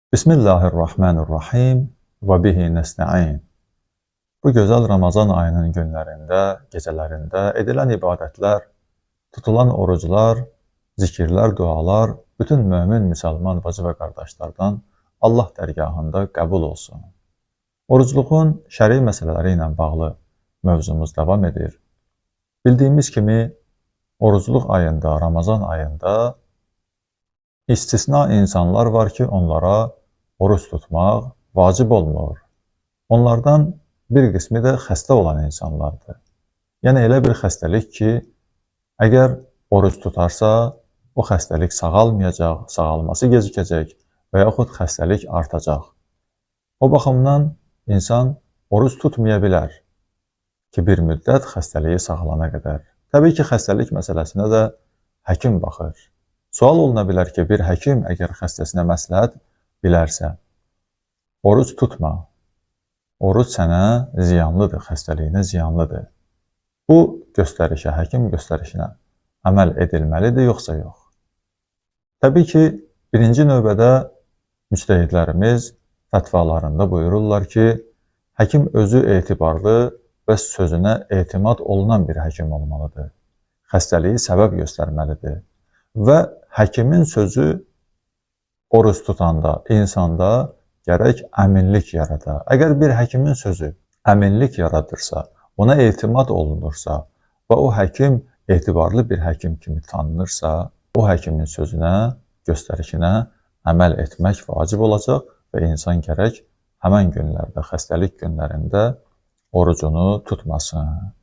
Bismillahirrahmanirrahim və bihi nəstəin. Bu gözəl Ramazan ayının günlərində, gecələrində edilən ibadətlər, tutulan oruclar, zikirlər, dualar bütün mömin, müsəlman bacı və qardaşlardan Allah dərgahında qəbul olsun. Orucluğun şəri məsələləri ilə bağlı mövzumuz davam edir. Bildiyimiz kimi, orucluq ayında, Ramazan ayında istisna insanlar var ki, onlara oruc tutmaq vacib olmur. Onlardan bir qismi də xəstə olan insanlardır. Yəni elə bir xəstəlik ki, əgər oruc tutarsa, o xəstəlik sağalmayacaq, sağalması gecikəcək və yaxud xəstəlik artacaq. O baxımdan insan oruc tutmaya bilər ki, bir müddət xəstəliyi sağalana qədər. Təbii ki, xəstəlik məsələsinə də həkim baxır. Sual oluna bilər ki, bir həkim əgər xəstəsinə məsləhət bilərsə, oruc tutma, oruc sənə ziyanlıdır, xəstəliyinə ziyanlıdır. Bu göstərişə, həkim göstərişinə əməl edilməlidir, yoxsa yox? Təbii ki, birinci növbədə müctəhidlərimiz fətvalarında buyururlar ki, həkim özü etibarlı və sözünə etimad olunan bir həkim olmalıdır. Xəstəliyi səbəb göstərməlidir və həkimin sözü oruc tutanda, insanda gərək əminlik yarada. Əgər bir həkimin sözü əminlik yaradırsa, ona etimad olunursa və o həkim etibarlı bir həkim kimi tanınırsa, o həkimin sözünə, göstərişinə əməl etmək vacib olacaq və insan gərək həmən günlərdə, xəstəlik günlərində orucunu tutmasın.